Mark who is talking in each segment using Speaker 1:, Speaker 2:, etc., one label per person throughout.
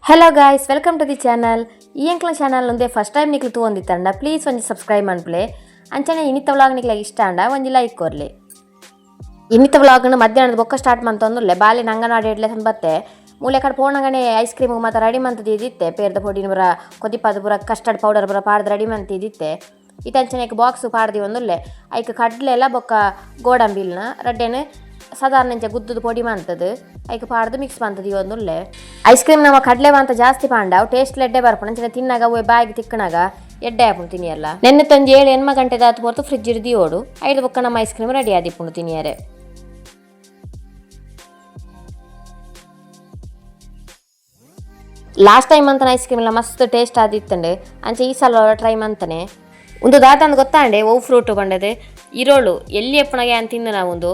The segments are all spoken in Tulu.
Speaker 1: Hello guys, welcome to the channel. ಈ ಎಂಕ್ಲ channel ಒಂದೇ ಫಸ್ಟ್ time ನಿಕ್ಲು ತೂವೊಂದಿತ್ತಂಡ please ಒಂಜಿ ಸಬ್ಸ್ಕ್ರೈಬ್ ಮನ್ಪುಲೆ. ಅಂಚನೆ ಇನಿತ ವ್ಲಾಗ್ ನಿಕ್ಲೆಗ್ ಇಷ್ಟ ಆಂಡ ಒಂಜಿ ಲೈಕ್ ಕೊರ್ಲೆ. ಇನ್ನಿತ ವ್ಲಾಗ್ನ ಮಧ್ಯಾಹ್ನದ ಬೊಕ್ಕ ಸ್ಟಾರ್ಟ್ ಮಂತೊಂದುಲ್ಲೆ. ಬಾಲೆ ಅಂಗನವಾಡಿ ಎಡ್ಲೆ ಬತ್ತೆ ಮೂಲೆ ಕಡೆ ಪೋಣಗನೆ ಐಸ್ ಕ್ರೀಮ್ ಮಾತ ರೆಡಿ ಮಂತದಿತ್ತೆ. ಪೇರ್ದ ಪೊಡಿನ ಪೂರ ಕೊದಿಪಾದ ಪೂರ ಕಸ್ಟರ್ಡ್ ಪೌಡರ್ ಪೂರ ಪಾಡ್ದು ರೆಡಿ ಮಂತಿದಿತ್ತೆ. ಇತ್ತಂಚನೆ ಬಾಕ್ಸ್ ಪಾಡ್ದಿ ಒಂದುಲ್ಲೆ. ಐಕ್ ಕಡ್ಲೆಲ್ಲ ಬೊಕ್ಕ ಗೋಡಂಬಿಲ್ನ ರಡ್ಡೆನ ಸಾಧಾರಣ ಇಂಚ ಗುದ್ದುದು ಪೊಡಿ ಮಂತದು ಐಕ್ ಪಾಡ್ದು ಮಿಕ್ಸ್ ಮಂತದ ಒಂದುಲ್ಲೆ. ಐಸ್ ಕ್ರೀಮ್ ನಮ್ಮ ಕಡಲೆ ಮಾಂತ ಜಾಸ್ತಿ ಪಾಂಡ ಅವು ಟೇಸ್ಟ್ ಎಡ್ಡೆ ಬರ್ಪುಂಡು. ಅಂಚನೆ ತಿನ್ನಾಗ ಅವು ಬಾಯಿಗೆ ತಿಕ್ಕನಾಗ ಎಡ್ಡೆ ಆಪುಂಡು ತಿನಿಯಲ್ಲ. ನೆನ್ನೆ ತಂಜಿ 7-8 ಗಂಟೆ ದಾತು ಪೊರ್ತು ಫ್ರಿಜ್ ದಿಯೋಡು. ಐದು ಬೊಕ್ಕ ನಮ್ಮ ice cream ready ಆದಿಪ್ಪುಂಡು ತಿನಿಯರೆ. Last time ಅಂತಾನೆ ಐಸ್ ಕ್ರೀಮ್ ಎಲ್ಲ ಮಸ್ತ್ ಟೇಸ್ಟ್ ಆದಿತ್ತಂಡೆ. ಅಂಚೆ ಈ ಸಲ ಟ್ರೈ ಮಂತನೆ. ಒಂದು ದಾತಂದು ಗೊತ್ತಾಂಡೆ ಓ ಫ್ರೂಟ್ ಬಂಡದೆ ಇರೋಳು ಎಲ್ಲಿ ಎಪ್ಪಣಗೆ ಅಂತ ತಿಂದ. ನಾವೊಂದು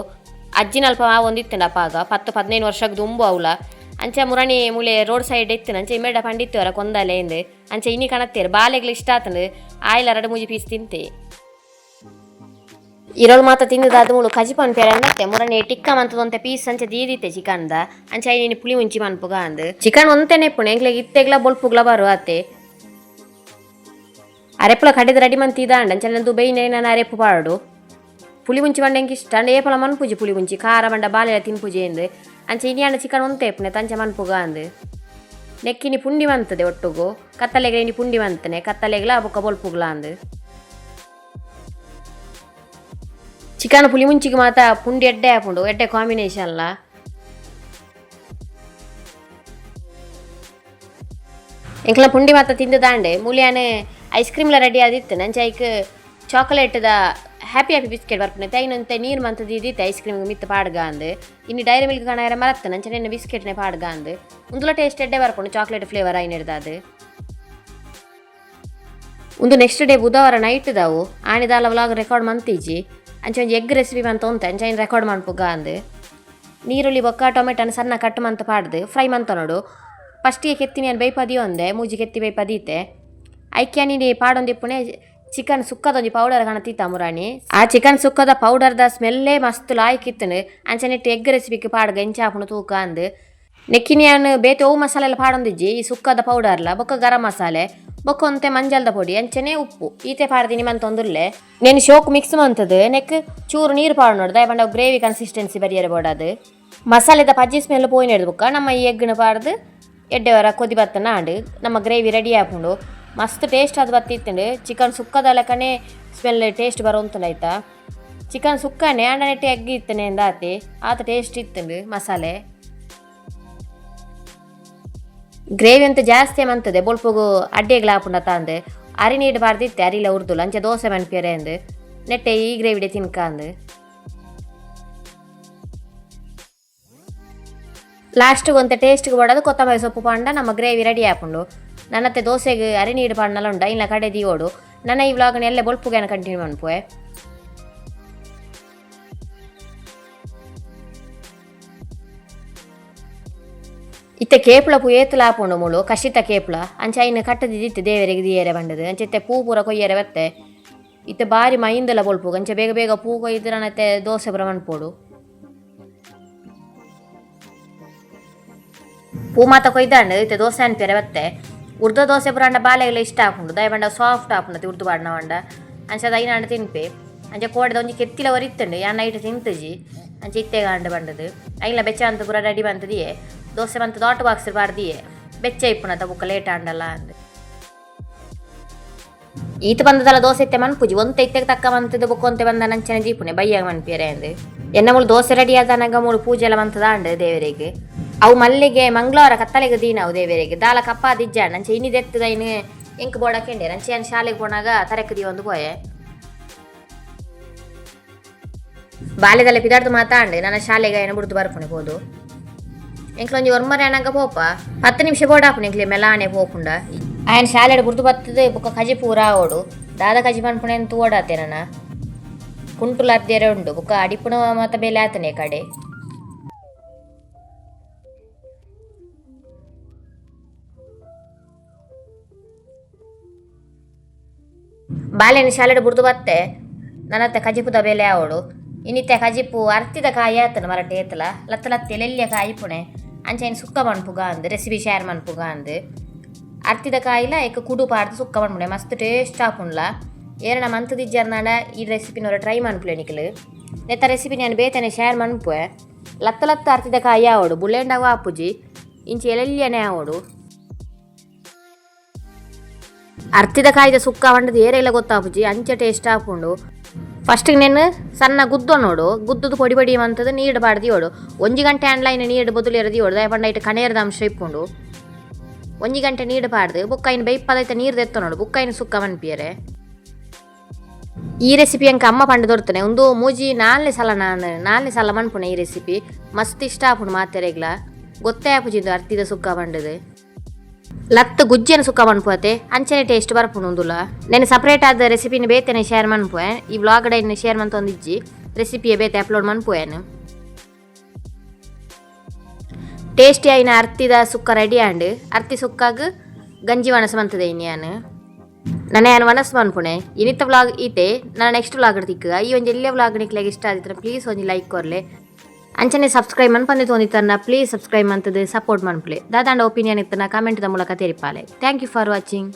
Speaker 1: ಅಜ್ಜಿನಲ್ಪ ಆ ಒಂದು ಇತ್ತಂಡ ಅಪ್ಪಾಗ 10-15 ವರ್ಷಕ್ಕೆ ದುಂಬು ಅವಲ. ಅಂಚೆ ಮುರಣಿ ಮೂಲೆ ರೋಡ್ ಸೈಡ್ ಇತ್ತು. ಅಂಚೆ ಇಮೇಡ ಪಂಡಿತ್ತು ಅವರ ಕೊಂದಲೆ ಎಂದು. ಅಂಚೆ ಇನಿ ಕಣತ್ತೇರು ಬಾಲೆಗ್ಲು ಇಷ್ಟ ಆತಂಡು ಆಯಿಲ್ ಎರಡು ಮೂಜಿ ಪೀಸ್ ತಿಂತೆ. ಇರೋಳು ಮಾತ ತಿಂದದಾದ ಮುಳು ಕಜಿಪನ್ ಪೇರೆ ಅಂದತ್ತೆ. ಮುರಣಿ ಟಿಕ್ಕ ಮಂತದೊಂತೆ ಪೀಸ್ ಅಂಚೆ ದೀದಿತ್ತೆ ಚಿಕನ್ದ. ಅಂಚೆ ಐನಿ ಪುಳಿ ಮುಂಚಿ ಮನ್ಪುಗ ಅಂದ್ ಚಿಕನ್ ಒಂತೆನೆ ಪುಣೆ ಎಂಕ್ಲೆಗ್ ಇತ್ತೆಗ್ಲ ಬೊಲ್ಪುಗ್ಲ ಬರು ಅತ್ತೆ. ಅರೆಪ್ಪುಲ ಕಡೆದ ರೆಡಿ ಮಂತಿ ಇದಾಂಡ. ಅಂಚೆ ನಂದು ಬೇಯ್ನೆ ನಾನು ಅರೆಪ್ಪು ಪಾಡು. ಪುಳಿ ಮುಂಚಿ ಬಂಡ ಎಂಕ್ ಇಷ್ಟ ಅಂಡ ಏಪಲ ಮನ್ಪುಜಿ. ಪುಳಿ ಮುಂಚಿ ಖಾರ ಬಂಡ ಬಾಲೆಲ ತಿನ್ಪುಜಿ ಎಂದ್. ಅಂಚೆ ಇನಿಯಾಣ ಚಿಕನ್ ಒಂತೆ ಎಪ್ಪುನೆ ತಂಚೆ ಮನ್ಪುಗ ಅಂದ್. ನೆಕ್ಕಿನಿ ಪುಂಡಿ ಮಂತದೆ ಒಟ್ಟುಗು. ಕತ್ತಲೆಗೆ ಇನಿ ಪುಂಡಿ ಮಂತನೆ, ಕತ್ತಲೆಗ್ಲ ಬೊಕ್ಕ ಬೊಲ್ಪುಗ್ಲ ಅಂದ್. ಚಿಕನ್ ಪುಳಿ ಮುಂಚಿಗೆ ಮಾತ ಪುಂಡಿ ಎಡ್ಡೆ ಆಪುಂಡು, ಎಡ್ಡೆ ಕಾಂಬಿನೇಷನ್ಲ. ಎಂಕ್ಲ ಪುಂಡಿ ಮಾತ ತಿಂದು ದಾಂಡೆ. ಮೂಲ್ಯಾನೆ ಐಸ್ ಕ್ರೀಮ್ಲ ರೆಡಿ ಆದಿತ್ತು. ನಂಚೆ ಐಕ್ ಚಾಕೊಲೇಟ್ದ happy happy biscuit ಬರ್ಪುನೆ ತೈನಂತೆ ನೀರು ಮಂತದ ಇದ್ದಿತ್ತು ಐಸ್ ಕ್ರೀಮ್ ಮಿತ್ತ ಪಾಡ್ಗ ಅಂದ್. ಇನ್ನು ಡೈರಿ ಮಿಲ್ಕ್ ಕಣಾಯರ ಮರತ್ತ. ನಂಚೆ ನಿನ್ನ ಬಿಸ್ಕೆಟ್ನೆ ಪಾಡ್ಗ ಅಂದ್. ಉಂದುಲ ಟೇಸ್ಟ್ ಎಡ್ಡೆ ಬರ್ಪುಂಡು ಚಾಕ್ಲೇಟ್ ಫ್ಲೇವರ್ ಐನಿಡ್ದಾದು. ಒಂದು ನೆಕ್ಸ್ಟ್ ಡೇ ಬುಧವಾರ ನೈಟ್ ದಾವು. ಆನಿದಾಲ ವ್ಲಾಗ್ ರೆಕಾರ್ಡ್ ಮಂತಿಜಿ. ಅಂಚೆ ಒಂಜಿ ಎಗ್ ರೆಸಿಪಿ ಮಂತ ಉಂತೆ. ಅಂಚೆ ಐನ್ ರೆಕಾರ್ಡ್ ಮನ್ಪುಗ ಅಂದ್. ನೀರುಳ್ಳಿ ಬೊಕ್ಕ ಟೊಮೆಟೊನ ಸಣ್ಣ ಕಟ್ ಮಂತ ಪಾಡ್ದು ಫ್ರೈ ಮಂತ ನೋಡು. ಫಸ್ಟಿಗೆ ಕೆತ್ತಿನಿ ನಾನು ಬೇಯ್ಪದಿ ಒಂದೆ ಮೂಜಿ ಕೆತ್ತಿ ಬೇಯ್ಪದೀತೆ. ಐಕ್ಯ ನೀಡಿ ಪಾಡೊಂದಿಪ್ಪುನೆ ಚಿಕನ್ ಸುಕ್ಕದೊಂಜಿ ಪೌಡರ್ ಕಣತೀತ ಮುರಾಣಿ. ಆ ಚಿಕನ್ ಸುಕ್ಕದ ಪೌಡರ್ದ ಸ್ಮೆಲ್ಲೇ ಮಸ್ತ್ ಲಾಯ್ಕ್ ಇತ್ತನು. ಅಂಚನೆ ಎಗ್ ರೆಸಿಪಿಗೆ ಪಾಡ್ಗ ಎಂಚ ಆಪುಂಡು ತೂಕ ಅಂದ್. ನೆಕ್ಕಿನಿಯಾನ್ ಬೇತೆ ಓ ಮಸಾಲೆ ಎಲ್ಲ ಪಾಡೊಂದಿಜ್ಜಿ. ಈ ಸುಕ್ಕದ ಪೌಡರ್ಲ ಬೊಕ್ಕ ಗರಂ ಮಸಾಲೆ ಬೊಕ್ಕ ಒಂತೆ ಮಂಜಲ್ದ ಪೊಡಿ ಅಂಚನೆ ಉಪ್ಪು ಈತೆ ಪಾಡ್ದಿನಿ ಮಂತೊಂದುಲ್ಲೆ. ನೇನು ಶೋಕ್ ಮಿಕ್ಸ್ ಮಂತದು ನೆಕ್ ಚೂರು ನೀರು ಪಾಡು ನೋಡು ದಯ ಪಂಡ ಗ್ರೇವಿ ಕನ್ಸಿಸ್ಟೆನ್ಸಿ ಬರಿಯರೆ ಬೋಡದು. ಮಸಾಲೆದ ಪಜ್ಜಿ ಸ್ಮೆಲ್ ಪೋಯಿನ ಬೊಕ್ಕ ನಮ್ಮ ಈ ಎಗ್ನ ಪಾಡ್ದು ಎಡ್ಡೆ ವರ ಕೊದಿ ಬತ್ತನ ಆಂಡ್ ನಮ್ಮ ಗ್ರೇವಿ ರೆಡಿ ಆಪುಂಡು. ಮಸ್ತ್ ಟೇಸ್ಟ್ ಅದು ಬತ್ತಿತ್ತಂಡು. ಚಿಕನ್ ಸುಕ್ಕದ ಲೆಕ್ಕನೆ ಸ್ಮೆಲ್ ಟೇಸ್ಟ್ ಬರೋಂತುಂಡು ಆಯ್ತಾ. ಚಿಕನ್ ಸುಕ್ಕನೆ ಆಂಡ ನೆಟ್ಟಿ ಎಗ್ ಇತ್ತನೆ ಎಂದಾತಿ ಆತ ಟೇಸ್ಟ್ ಇತ್ತಂಡು. ಮಸಾಲೆ ಗ್ರೇವಿ ಅಂತ ಜಾಸ್ತಿ ಮಂತದೆ ಬೊಲ್ಪುಗು ಅಡ್ಡೆಗ್ಲ ಆಪುಂಡ ತಾಂದೆ. ಅರಿ ನೀಡು ಬಾರ್ದಿತ್ತೆ ಅರಿಲ ಉರ್ದುಲ. ಅಂಚೆ ದೋಸೆ ಮನ್ಪಿಯರೆ ಅಂದು ನೆಟ್ಟೆ ಈ ಗ್ರೇವಿಡೆ ತಿನ್ಕ ಅಂದು. ಲಾಸ್ಟ್ಗೆ ಒಂತೆ ಟೇಸ್ಟ್ಗೆ ಬೋಡೋದು ಕೊತ್ತಂಬರಿ ಸೊಪ್ಪು ಪಾಂಡ ನಮ್ಮ ಗ್ರೇವಿ ರೆಡಿ ಆಪುಂಡು. ನನ್ನತ್ತೆ ದೋಸೆಗೆ ಅರಿ ನೀಡು ಪಾಂಡಲ ಉಂಡ ಇಲ್ಲ ಕಡೆ ದಿಯೋಡು. ನನ್ನ ಈ ವ್ಲಾಗ್ನ ಎಲ್ಲ ಬೊಲ್ಪುಗೆ ಕಂಟಿನ್ಯೂ ಮನ್ಪುವೆ. ಇತ್ತೆ ಕೇಪುಳ ಪೂ ಏತುಲ ಆಪುಂಡು ಮುಳು ಕಶಿತ ಕೇಪುಳ. ಅಂಚೆ ಐನ್ ಕಟ್ಟದಿದ್ದಿತ್ತು ದೇವರಿಗೆ ದಿಯರೆ ಬಂಡದು. ಅಂಚೆ ಇತ್ತೆ ಪೂ ಪೂರ ಕೊಯ್ಯರೆ ಬತ್ತೆ. ಇತ್ತೆ ಬಾರಿ ಮೈಂದಲ ಬೊಲ್ಪು. ಅಂಚೆ ಬೇಗ ಬೇಗ ಪೂ ಕೊಯ್ದು ನನ್ನತ್ತೆ ದೋಸೆ ಪೂರ ಮನ್ಪೋಡು. ಪೂ ಮಾತ ಕೊಯ್ದಾಂಡು ಇತ್ತೆ ದೋಸೆ ಅನ್ಪಿಯರೆ ಬತ್ತೆ. ಉರ್ದ ದೋಸೆ ಪೂರ ಅಂಡ ಬಾಲೆಗೆಲ್ಲ ಇಷ್ಟ ಆಪುಂಡು. ದಯ ಬಂಡ ಸಾಫ್ಟ್ ಆಪುಂಡು ಉರ್ದು ಪಾಡ್ನ ಬಂಡ. ಅಂಚೆ ಅದು ಐನಾಂಡ ತಿನ್ಪೆ. ಅಂಚೆ ಕೋಡೆದ ಒಂಜಿ ಕೆತ್ತಿಲ ಒರಿತ್ತುಂಡು ಯಾನ್ ನೈಟ್ ತಿಂತುಜಿ. ಅಂಚೆ ಇತ್ತೆಗ ಅಂಡ ಬಂಡದು ಐಲ ಬೆಚ್ಚ ಅಂತ ಪೂರ ರೆಡಿ ಬಂತದಿಯೇ. ದೋಸೆ ಬಂತ ಆಟೋ ಬಾಕ್ಸ್ ಪಾಡ್ದಿಯೇ ಬೆಚ್ಚ ಇಪ್ಪುನತ ಬುಕ್ಕ ಲೇಟ್ ಆಂಡಲ್ಲ ಅಂದ್. ಈತ ಬಂದದಲ್ಲ ದೋಸೆ ಇತ್ತೆ ಮನ್ಪುಜಿ. ಒಂತೆ ಇತ್ತೆಗೆ ತಕ್ಕ ಮಂತದ ಬುಕ್ಕ ಒಂತೆ ಬಂದ ನಂಚನೆ ದೀಪುನೆ ಬಯ್ಯಾಗ ಮನ್ಪಿಯರೆ ಅಂದ್. ಎನ್ನ ಮುಳು ದೋಸೆ ರೆಡಿ ಆದನಾಗ ಮುಳು ಪೂಜೆ ಎಲ್ಲ ಮಂತದ ಅಂಡ್ ದೇವರಿಗೆ. ಅವು ಮಲ್ಲಿಗೆ ಮಂಗಳವಾರ ಕತ್ತಲೆಗೆ ದೀನ ಅವು ದೇವರಿಗೆ ದಾಲ ಕಪ್ಪಾದಿಜ್ಜ. ನಂಚೆ ಇನ್ನಿದೆತ್ತದ ಇನ್ನು ಎಂಕ್ ಬೋಡಕೆಂಡೆ. ನಂಚೆ ಏನು ಶಾಲೆಗೆ ಪೋನಾಗ ತರೆಕ್ ಒಂದು ಪೋಯೆ. ಬಾಲ್ಯದಲ್ಲಿ ಪಿದಾರ್ದು ಮಾತಾಂಡೆ ನನ್ನ ಶಾಲೆಗೆ ಏನು ಬುಡ್ದು ಬರ್ಪುಣೆ ಪೋದು. ಎಂಕ್ಲೊಂಜಿ ಒರ್ಮರೆ ಅನಗ ಪೋಪ 10 ನಿಮಿಷ ಬೋಡಾಪುಣೆ ಎಂಕ್ಲೆ ಮೆಲಾನೆ ಪೋಪುಂಡ. ಆಯನ ಶಾಲೆಡ್ ಬುಡ್ದು ಬತ್ತದ ಬೊಕ್ಕ ಕಜಿ ಪೂರ ಆವೊಡು. ದಾದ ಕಜಿ ಪನ್ಪುಣೆ ಅಂತ ಓಡಾತೆ. ನನ್ನ ಕುಂಟುಲ ಅದ್ದೇರೆ ಉಂಡು ಬೊಕ್ಕ ಅಡಿಪುಣ ಮಾತ ಬೇಲೆ ಆತನೆ ಕಡೆ. ಬಾಲೆನ ಶಾಲೆಡ್ ಬುಡ್ದು ಬತ್ತೆ ನನ್ನತ್ತೆ ಕಜಿಪುದ ಬೇಲೆ ಆವೊಡು. ಇನ್ನಿತ್ತೆ ಕಜಿಪು ಅರ್ತಿದ ಕಾಯಿ ಆತನ ಮರಟೆ ಏತಲ ಲತ್ತ ಲತ್ತೆ ಲೆಲ್ಯ ಕಾಯಿ ಪುಣೆ. ಅಂಚ ಐನ್ ಸುಕ್ಕ ಮನ್ಪುಗ ಅಂದ್, ರೆಸಿಪಿ ಶೇರ್ ಮನ್ಪುಗ ಅಂದ್. ಅರ್ತಿದ ಕಾಯಿಲ ಐಕ್ ಕುಡು ಪಾಡ್ದ್ ಸುಕ್ಕ ಮನ್ಪುನೆ ಮಸ್ತ್ ಟೇಸ್ಟ್ ಆಪುಂಡ್ಲ. ಏರೆನ ಮಂತುದಿಜ್ಜರ್ನಾಂಡ ಈ ರೆಸಿಪಿನ್ ಒರ ಟ್ರೈ ಮನ್ಪುಲೆ ನಿಕುಲು. ನೆತ್ತ ರೆಸಿಪಿ ಯಾನ್ ಬೇತೆನೆ ಶೇರ್ ಮನ್ಪುವೆ. ಲತ್ತ್ ಲತ್ತ್ ಅರ್ತಿದ ಕಾಯಿ ಆವೊಡು, ಬುಲೆಂಡ ಅವು ಆಪುಜಿ, ಇಂಚ ಎಲೆಲ್ಯನೆ ಆವೊಡು. ಅರ್ತಿದ ಕಾಯಿದ ಸುಕ್ಕ ಪಂಡದ್ ಏರೆಗ್ಲ ಗೊತ್ತಾಪುಜಿ, ಅಂಚ ಟೇಸ್ಟ್ ಆಪುಂಡು. ಫಸ್ಟ್ ನೆನ್ ಸಣ್ಣ ಗುದ್ದೊನೊಡು, ಗುದ್ದುದು ಪೊಡಿ ಪೊಡಿ ಮಂತುದು ನೀರ್ಡ್ ಪಾಡ್ದ್ ದೀವೊಡು. ಒಂಜಿ ಗಂಟೆ ಆಂಡಲ ಐನ್ ನೀರ್ಡ್ ಬೊದುಲಿಯೆರೆ ದೀವೊಡು, ದಾಯೆ ಪಂಡ ಐಟ್ ಕಣೇರ್ದ ಅಂಶ ಇಪ್ಪುಂಡು. ಒಂಜಿ ಗಂಟೆ ನೀರ್ಡ್ ಪಾಡ್ದ್ ಬೊಕ್ಕ ಐನ್ ಬೈಪಾದ್ ಐತ ನೀರ್ ದೆತ್ತೊನೊಡು, ಬೊಕ್ಕ ಐನ್ ಸುಕ್ಕ ಮನ್ಪಿಯೆರೆ. ಈ ರೆಸಿಪಿ ಎಂಕ್ ಅಮ್ಮ ಪಂಡ್ ದೊರ್ತನೆ. ಉಂದು ಮೂಜಿ ನಾಲ್ನೇ ಸಲ, ನಾನು ನಾಲ್ನೇ ಸಲ ಮನ್ಪುನೆ ಈ ರೆಸಿಪಿ. ಮಸ್ತ್ ಇಷ್ಟ ಆಪುಂಡು ಮಾತೆರೆಗ್ಲ. ಗೊತ್ತೇ ಆಪುಜಿ ಉಂದು ಅರ್ತಿದ ಸುಕ್ಕ ಪಂಡುದು. ಲತ್ತ್ ಗುಜ್ಜೆನ್ ಸುಕ್ಕ ಮನ್ಪುವತೆ, ಅಂಚನೆ ಟೇಸ್ಟ್ ಬರ್ಪುಂಡು ಉಂದುಲ. ನೆನ್ ಸಪರೇಟ್ ಆದ ರೆಸಿಪಿನ್ ಬೇತೆನೆ ಶೇರ್ ಮನ್ಪುವೆ. ಈ ವ್ಲಾಗ್ ಡ್ ಐನ್ ಶೇರ್ ಮಂತೊಂದಿಜ್ಜಿ, ರೆಸಿಪಿಯೇ ಬೇತೆ ಅಪ್ಲೋಡ್ ಮನ್ಪುವೆನ್. ಟೇಸ್ಟಿ ಆಯಿನ ಅರ್ತಿದ ಸುಕ್ಕ ರೆಡಿ ಆಂಡ್. ಅರ್ತಿ ಸುಕ್ಕಗ್ ಗಂಜಿ ವಣಸ್ ಮಂತುದೆ ಇನಿ ಯಾನ್. ನನ ಯಾನ್ ವಣಸ್ ಮನ್ಪುನೆ. ಇನಿತ ವ್ಲಾಗ್ ಈತೆ. ನನ ನೆಕ್ಸ್ಟ್ ವ್ಲಾಗ್ ಡ್ ತಿಕ್ಕುಗ. ಈ ಒಂಜಿ ಎಲ್ಯ ವ್ಲಾಗ್ ನಿಕ್ಲೆಗ್ ಇಷ್ಟ ಆದಿತ್ತ್ಂಡ ಪ್ಲೀಸ್ ಒಂಜಿ ಲೈಕ್ ಕೊರ್ಲೆ. ಅಂಚನೆ ಸಬ್ಸ್ಕ್ರೈಬ್ ಮನ್ಪಂದೆ ತೂವೊಂದಿತ್ತರ್ಂಡ ಪ್ಲೀಸ್ ಸಬ್ಸ್ಕ್ರೈಬ್ ಮಂತುದು ಸಪೋರ್ಟ್ ಮನ್ಪುಲೆ. ದಾದಾಂಡ ಒಪಿನಿಯನ್ ಇತ್ತ್ಂಡ ಕಮೆಂಟ್ ದ ಮೂಲಕ ತೆರಿಪಾಲೆ. Thank you for watching.